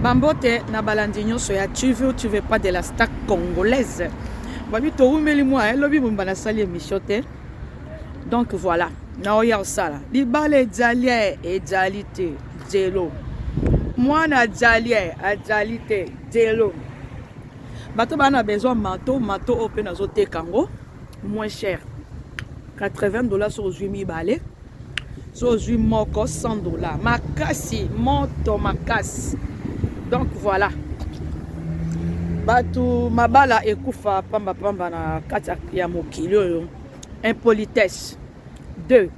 Bambote na balandi nyonso ya tu veux ou tu veux pas de la star congolaise. Babi towumeli mwa elobi mumba nasali émission te. Donc voilà, naoya osala. Libala ezali ezali te. Zelo. Mwana azali azali te. Zelo. Bato bana besoin manteau, manteau oyo mpe nazoteka yango moins cher. 80 $ soki ozwi mibale, so ozwi moko 100 $. Makasi, moto makasi. Donc voilà, bato mabala ekufa pambapamba na kati ya mokili oyo. Impolitesse, deux,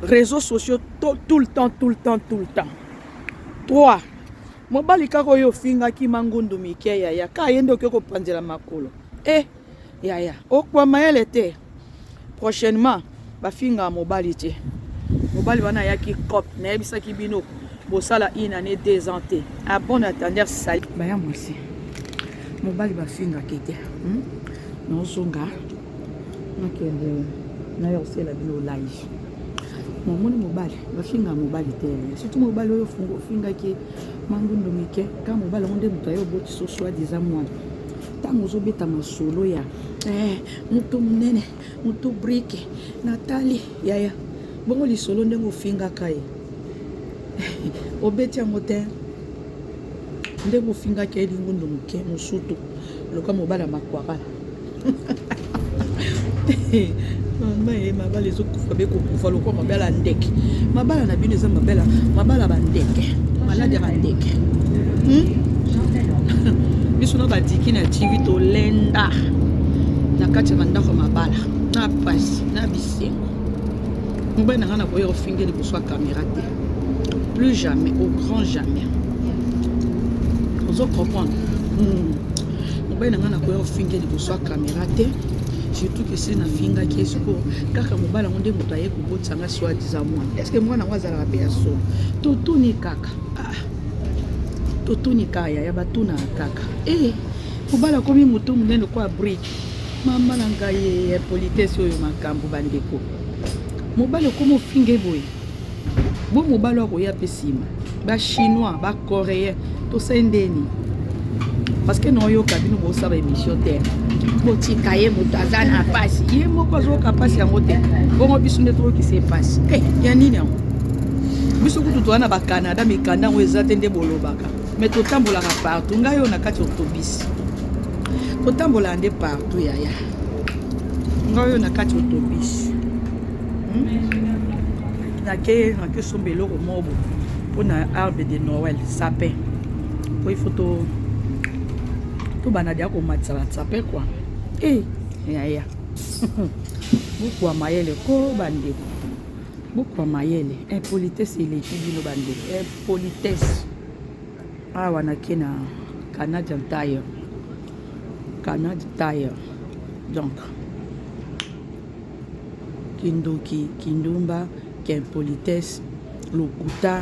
réseaux sociaux tout le temps, tout le temps, tout le temps. Trois, mobali kaka oyo ofingaki mangundu mike, yaya, ka ye nde okoki kopanzela makolo. E yaya, okwa mayele te. Prochainement bafingaka mobali te. Mobali wana ayaki cop, nayebisaki bino bosala une année, 2 ans te. À bon entendeur, sali baya mwasi, mobali bafingaki te. Naozonga, nakende naya kosala bino live. Momoni, mobali bafingaka mobali te, surtout mobali oyo ofingaki mangundu mike. Ka mobali yango nde moto aye oboti so soi-disant mwana. Ntango ozobeta masolo ya motu monene, motu brike, natali yaya bongo lisolo ndenge ofingaka ye, obeti yango te. Ndenge ofingaki ye lingundu moke, mosutu loka mobali ya makwakala. Mama ye, mabala ezokufa be kokufa lokwa mabala ya ndeke. Mabala na bino eza mabala, mabala ya bandeke, maladi ya bandeke. Biso na badiki na TV, tolenda na kati ya bandako ya mabala na pasi na bisengo. Mobali na ngai nakoya kofinge liboso ya caméra te, plus jamais, au grand jamais. Ozo comprendre? Mobali na ngai nakoya kofinge liboso ya caméra te, surtout que se nafingaki ye sikoyo kaka mobali yango nde moto aye kobotisa nga soi-disant mwana. Est ce que mwana yango azalaka mpe ya solo? Totuni kaka. Ah, totuni kaka yaya, batunaka kaka. E mobali akomi motu monene lokola brique. Mama na ngai, ya politesse oyo makambo. Bandeko, mobali okomi ofinge boye bo mobali oyo akoya mpe nsima. Bachinois, bacoréen, tosali ndeni? Parce que naoyoka bino bosala émission te, botika ye, moto aza na pasi, ye moko azoyoka mpasi yango te. Bongo biso nde toyokisa ye mpasi ya nini yango? Biso kutu toza na bacanada, mikanda yango eza te nde bolobaka, mais totambolaka partout. Ngai oyo na kati ya autobus, totambolaka nde partout yaya. Ngai oyo na kati ya autobus, Nake somba eloko moko mpona arbre de Noël, sapin, po il faut to tobanda deya komatisa basapin quoi. E yaya, bokwa mayele ko bandeko, bokwa mayele. Impolitesse eleki bino bandeko, impolitesse. Awa nake na Canadian Tire, Canadian Tire. Donc kindoki, kindumba, impolitesse, lokuta.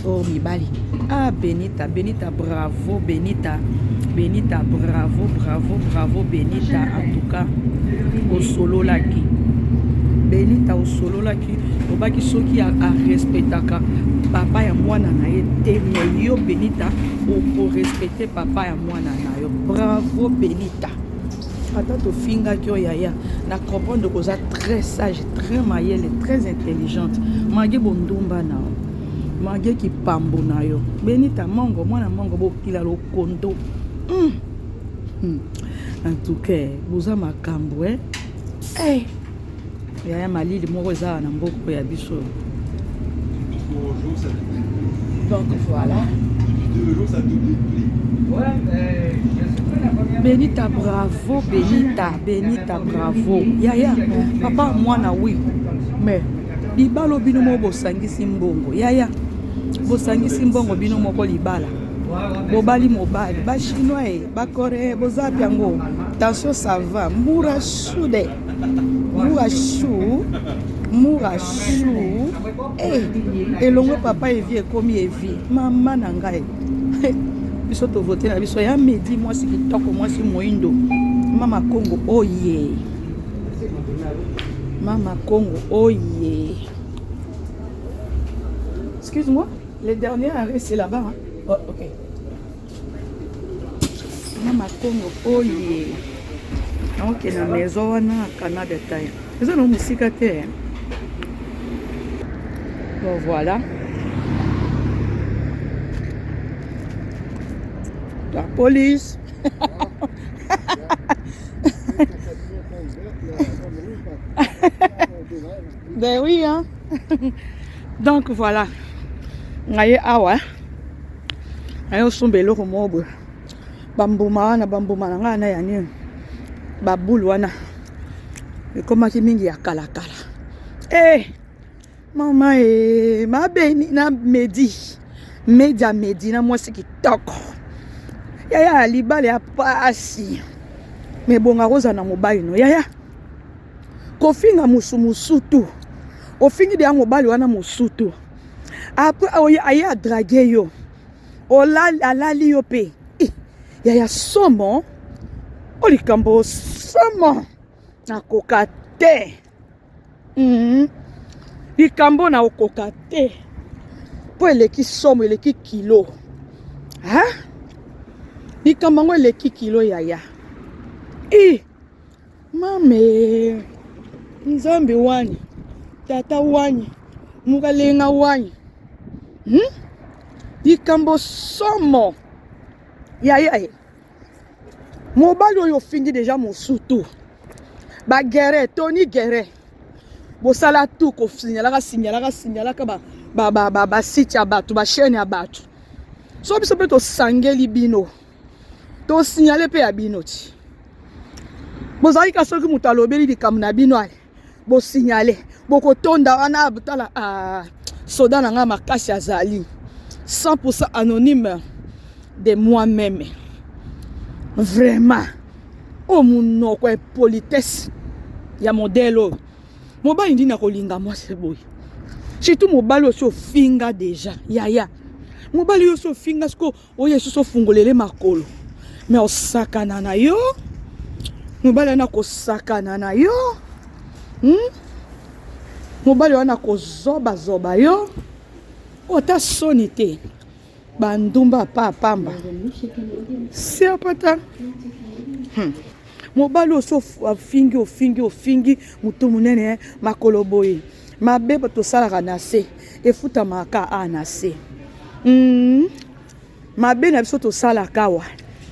Oh mibali, ah Benita, Benita, bravo Benita, Benita, bravo, bravo, bravo Benita. En tout cas osololaki Benita, osololaki, obaki soki arespectaka papa ya mwana na ye te, mais yo Benita okorespecte papa ya mwana na yo. Bravo Benita. Ata tofingaki yo yaya, na comprendre koza très sage, très mayele, très intelligente, malgré bondumba na yo, malgré kipambo na yo. Benita mongo, mwana mongo, bokila lokondo. En tout cas boza makambo eh? Hey. Yaya, malili moko eza na mboka ya biso. Donc voilà. 2 jours, ça double le prix. Benita, bravo Benita, Benita, bravo yaya. Papa mwana, oui, mais libala bino moko bosangisi mbongo yaya, bosangisi mbongo bino moko, libala bobali mobali. Bachinois e bacoréen, boza yango. Tension, ça va? Murashude, murashu, murashu. E elongo papa Evi, ekomi Evi. Mama na ngai, biso tovote na biso ya midi. Mwasi kitoko, mwasi moindo, mama Kongo oye, mama Kongo oye. Excuse moi. Le dernier arrêt, c'est là-bas. Hein? Oh, ok. Mama Congo, oye. Ok, na maison wana Canada taille. Eza na mosika te. Hein? Bon, voilà. La police. Ben oui, hein. Donc voilà. Ngaye awa. Ngaye osomba eloko moko boye. Bambuma wana, bambuma na ngai na ya nini? Babulu wana. Ekomaki mingi ya kala kala. Eh! Mama e mabeni na Medi. Media Medi na mwasi kitoko. Yaya libala ya pasi. Me bonga kozala na mobali no yaya. Kofinga musu musutu. Ofingi deya mobali wana musutu. Après aye a draguer yo. Olali alali yo pe. Eh, yaya somo. Olikambo somo. Nakoka te. Likambo na okoka te mpo eleki somo, eleki kilo. Ha? Likambo yango eleki kilo yaya. I mame nzambe wani tata wani mukalenga wani Likambo somo yaya ye. Mobali oyo ofingi deja mosutu baguerre Tony Guerre bosala tout kosignalaka signalaka signalaka basite ya bato, bachaîne ya bato. So biso mpe tosangeli bino, tosignale mpe ya bino ti bozalaki ka. Soki moto alobeli likambo na bino, ale bosignale, bokotonda wana. Tala, ah, soda na ngai makasi azali 100% anonyme de moi-même. Vraiment, oyo monoko ya politesse ya modèle oyo, mobali ndini akolinga mwasi boye? Surtout mobali oyo si ofinga déjà. Yaya, mobali oyo si ofinga, siko oyo esusu ofungolele makolo, me osakana na yo. Mobali wana kosakana na yo, Mobali wana kozobazoba yo, ota soni te. Bandumba pa pamba siapata. Mobali oyo so ofingi, ofingi, ofingi motu monene, makolo boye mabe tosalaka na se efutamaka a na se. Mabe na biso tosalaka awa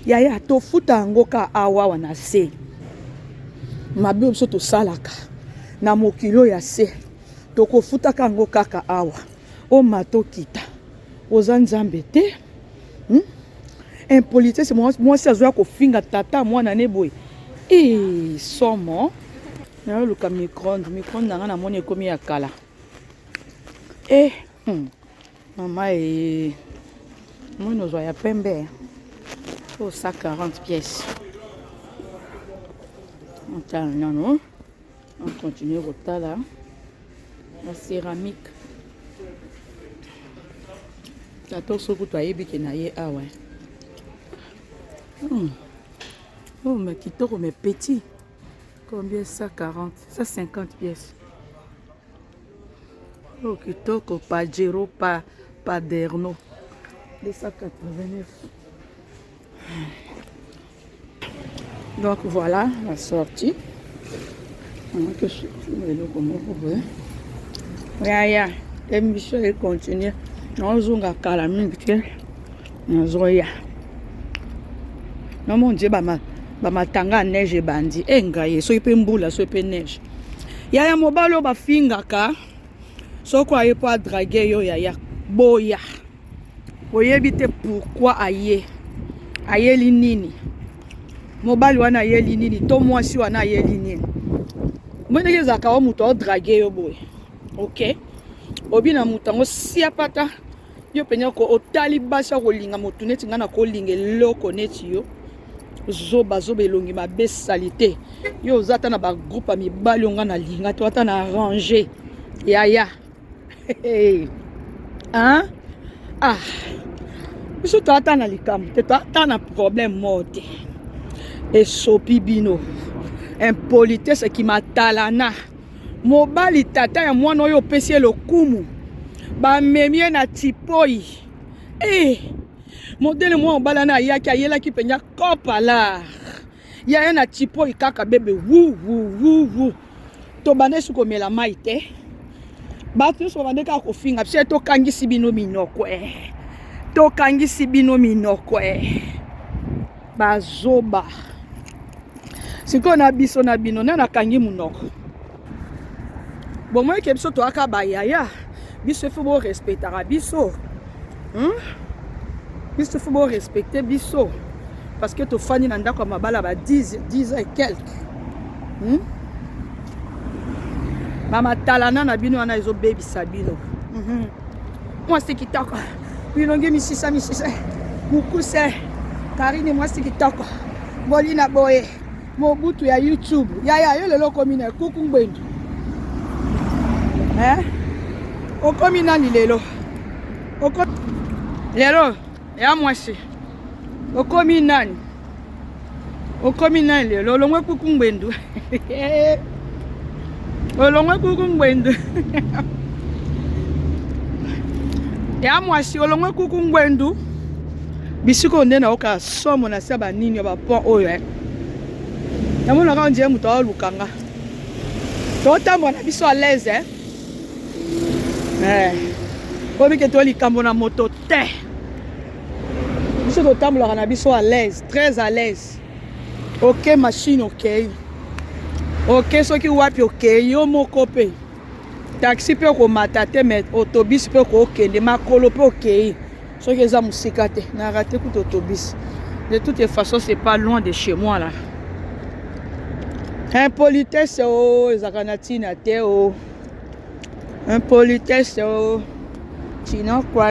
yaya, tofuta yango ka awawa na se. Mabe oyo biso tosalaka na mokili oyo ya se, tokofutaka yango kaka awa. Oma tokita, oza nzambe te, Impolitesse, mwasi azoya kofinga tata mwana ne boye. E somo, nayoluka micro-onde. Micro-onde na ngai namoni ekomi ya kala. E Mama e moni ozwa ya pembe o 140 pièces. Otala nano, on continue kotala ya céramique. Tata soki kutu ayebi ke na ye awa. Oh, mais kitoko, mais petit. Combien? 140, 150 pièces. Oh, kitoko. Pajero pa Paderno 289. Donc voilà la sortie. Eloko moko boye yaya, émission econtinue. Nazozonga kala mingi te, nazoya no. Mon Dieu, bamatanga ya neige ebandi. E ngai, soki mpe mbula, soki mpe neige. Yaya, mobali oyo bafingaka, soki aye mpo adraguer yo, yaya, boya. Oyebi te pourquoi aye, ayeli nini. Mobali wana ayeli nini to mwasi wana ayeli nini? Moi ndenge ezalaka o, moto aodraguer yo boye, ok, obi na moto yango siapata yo mpenza. Otali basi akolinga motu neti ngai, nakolinga eloko neti yo. Zoba zoba, elongi mabe, sali te. Yo oza ata na bagroupe ya mibali oyo ngai nalinga te, ata na arrange yaya, hein? Ah, biso toata na likambo te, toata na problème moko te. Esopi bino, impolitesse kimatalana. Mobali tata ya mwana oyo opesi ye lokumu. Bamemi ye na tipoi. Eh, modele mwa mobali wana ayaki, ayelaki mpenza kopalar. Yaya na tipoi kaka bebe wu wu wu wu. Tobanda esi komela mai te. Bato nyonso babande kaka kofinga biso, tokangisi bino minoko eh. Tokangisi bino minoko eh. Bazoba. Sikoyo na biso na bino nani akangi monoko? Bomoi ke biso toyaka bayaya, biso ifo borespectaka biso, Biso ifo borespecte biso parce que tofandi na ndako ya mabala ba 10 10 ans et quelque, Bamatalana na bino wana ezobebisa bino. Mwasi kitoko, bilongi misisa misisa, mokuse. Karine mwasi kitoko, bolina boye, Mobutu ya YouTube. Yaya, yo lelo okomi na kuku ngbendu, eh? Okomi nani lelo? Okomi lelo ya mwasi, okomi nani? Okomi nani lelo? Olongwe kuku ngbendu, olongwe kuku ngbendu ya mwasi, olongwe kuku ngbendu. Bisika oyo nde nayoka somo na se ya banini ya bapont oyo, eh. Namonaka on dirait moto aoluka nga. Totambola na biso à l'aise, eh. Eh. Oyebi ke to likambo na moto te. Biso totambolaka na biso à l'aise, très à l'aise. Ok machine, ok. Ok soki wapi, ok yo moko mpe. Taxi mpe okomata te, mais autobus mpe okokende makolo mpe okei. Soki eza mosika te, na raté kutu autobus. De toutes façons, c'est pas loin de chez moi là. Impolitesse o oh, ezalaka na ntina te o. Oh. Impolitesse o oh. Tina kwa.